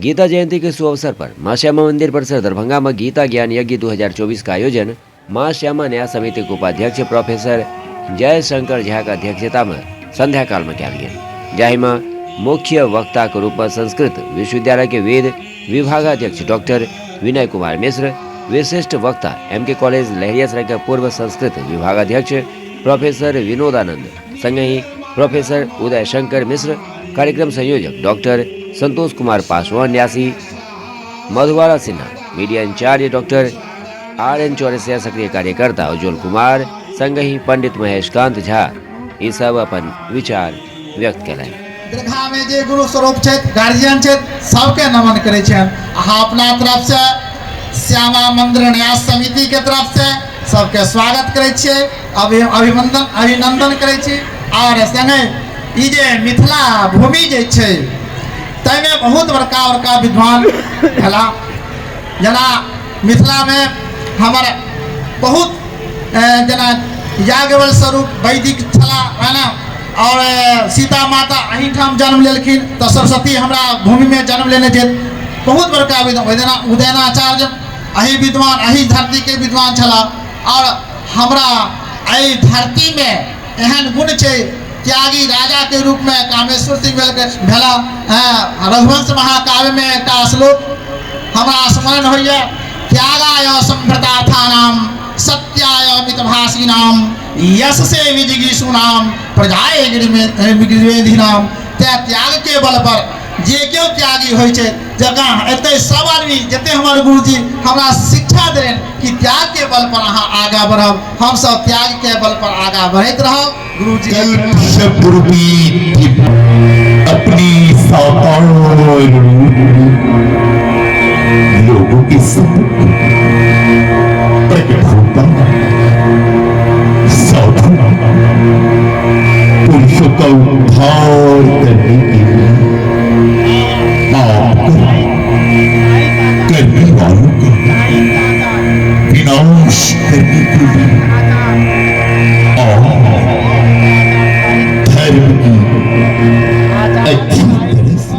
गीता जयंती के सुअवसर पर मां श्यामा मंदिर परिसर दरभंगा में गीता ज्ञान यज्ञ 2024 का आयोजन मां श्यामा न्याय समिति के उपाध्यक्ष प्रोफेसर जयशंकर झा के अध्यक्षता में संध्या काल में कयल गेल, जाहि में मुख्य वक्ता के रूप में संस्कृत विश्वविद्यालय के वेद विभागाध्यक्ष डॉक्टर विनय कुमार मिश्र, विशिष्ट वक्ता एम के कॉलेज लहेरियासराय के पूर्व संस्कृत विभागाध्यक्ष प्रोफेसर विनोदानंद, संगहि प्रोफेसर उदय शंकर मिश्र, कार्यक्रम संयोजक डॉक्टर संतोष कुमार पासवान न्यासी, Madhubala Sinha, media incharge doctor R N Chaurasia, सक्रिय कार्यकर्ता उज्जवल कुमार, संगहि पंडित महेश कांत झा, ई सब अपन विचार व्यक्त केलनि। दरगाहमे जे गुरु स्वरूप छथि, गार्जियन छथि, सबके नमन करै छियनि। अहाँ अपना तरफसँ श्यामा मंदिर न्यास समितिके तरफसँ सबके स्वागत करै छियै, अभिनंदन अभिनंदन करै छी। आओर संगे ई जे मिथिला भूमि जे छै ताहिमे बहुत बड़का बड़का विद्वान भेला। जेना मिथिलामे हमर बहुत जेना याज्ञवल्क्य स्वरूप वैदिक छलाह, है ना। और सीता माता एहिठाम जन्म लेलखिन, तऽ सरस्वती हमरा भूमिमे जन्म लेने छथि। बहुत बड़का विद्वान उदयनाचार्य एहि विद्वान एहि धरतीके विद्वान छलाह। और हमरा एहि धरतीमे एहन गुण छै, त्यागी राजाके रूपमे कामेश्वर सिंह भेला। रघुवंश महाकाव्यमे एकटा श्लोक हमरा स्मरण होइए, त्यागाय संभ्रतार्थानाम सत्याय मितभाषिणाम यश से विजिगीषुनाम प्रजाय गिरिवेधिनाम। तैं त्यागके बल पर जे केओ त्यागी होइ छै, जकाँ एतै सब आदमी जते हमर गुरुजी हमरा शिक्षा देलनि कि त्यागके बल पर अहाँ आगाँ बढ़ब, हमसब त्यागके बल पर आगाँ बढ़ैत रहब। गुरुजी शब्द रूपी अपनी साकार रूप में लोगों के सम्मुख प्रकट होता साधु पुरुषों का उद्धार करने के लिए पाप करने वालों का विनाश करने के लिए और धर्म की अच्छी तरह से